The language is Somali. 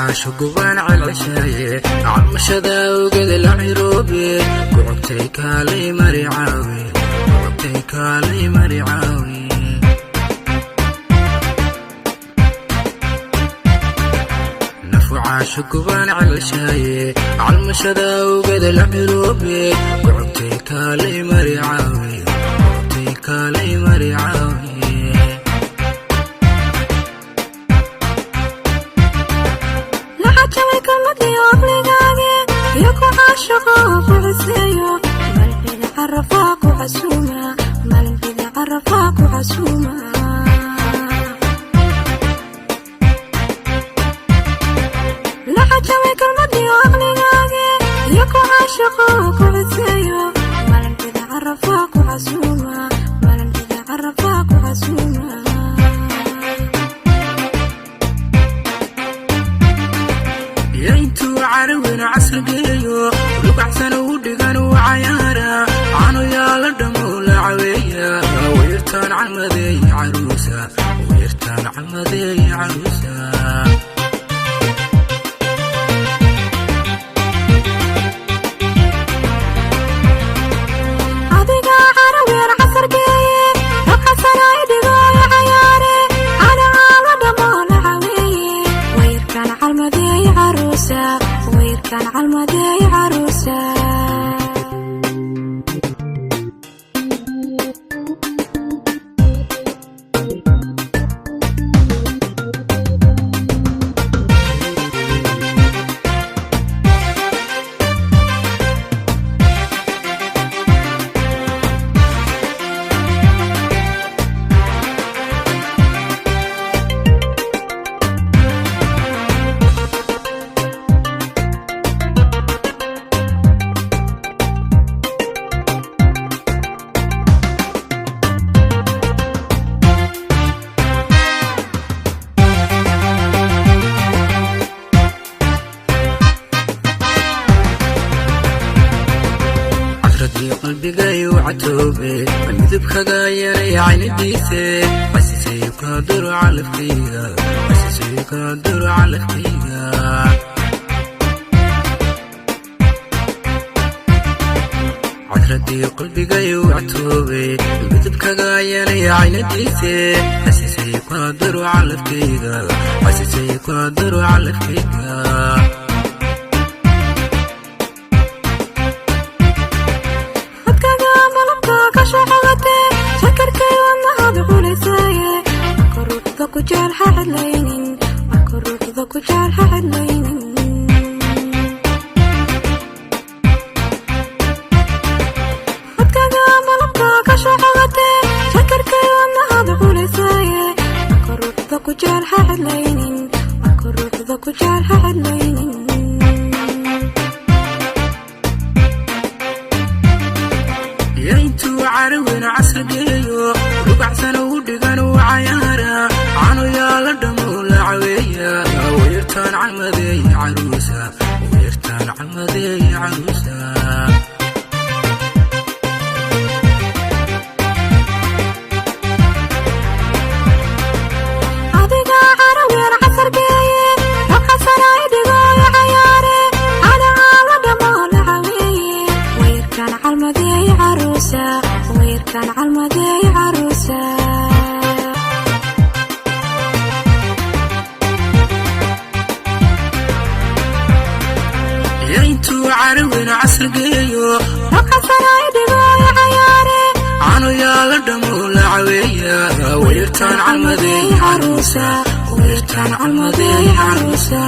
Caasho gubaan celceshaaye, calmashada awgeed la ciroobe. Ku cogtay kaalay mari caawi, ku cogtay kaalay mari caawi. Nafu caasho gubaan celceshaaye, calmashada awgeed la ciroobe. Ku cogtay kaalay mari caawi, ku cogtay kaalay mari caawi. Lacajabay kalmadiyo aqligaage iyo ku caashaqo ku ciseeyo. Maalintida carafaa ku casuuma, maalintida carafaa ku casuuma. Lacajabay kalmadiyo aqligaage iyo ku caashaqo ku ciseeyo. Maalintida carafaa ku casuuma, maalintida carafaa ku casuuma. Intuu carawin casrigeeyo, rugacsana u dhigan u cayaara. Cano yaa la dhamo la caweeya, weyrtaan calmadeey caruusa, weyrtaan calmadeey caruusa. Adiga caraweer casargeeye, raqasanay dhigooyo cayaare. Canaala dhamo la caweeye, wayrkan calmadeey caruusa, wayrkan calmadeey caruusa. Cadradii qalbigay u catoobe, midabkaga yanay caynadiise. Casisay kaaduro calafkayga, casisay kaaduro calafkayga. Cadradii qalbigay u catoobe, midabkaga yanay caynadiise. Casisay kaaduro calafkayga, casisay kaaduro calafkayga. Codkaga malabka ka shaqagate, shakarkay wadnahad culaysaye. Marka ruuxda ku jecel ha cidlaynin, marka ruuxda ku jecel ha cidlaynin. Codkaga malabka ka shaqagate, shakarkay wadnahad culaysaye. Marka ruuxda ku jecel ha cidlaynin, marka ruuxda ku jecel ha cidlaynin. Intuu carawin casrigeeyo, rugacsana u dhigan u cayaara. Cano yaa la dhamo la caweeya, weyrtaan calmadeey caruusa, weyrtaan calmadeey caruusa. Adiga caraweer casargeeye, raqasanay dhigooyo cayaare. Canaala dhamo la caweeye, wayrkan calmadeey caruusa, wayrkan calmadeey caruusa. Intuu carawin casrigeeyo, raqasanay dhigooyo cayaare. Cano yaa la dhamo la caweeya, weyrtaan calmadeey caruusa, weyrtaan calmadeey caruusa.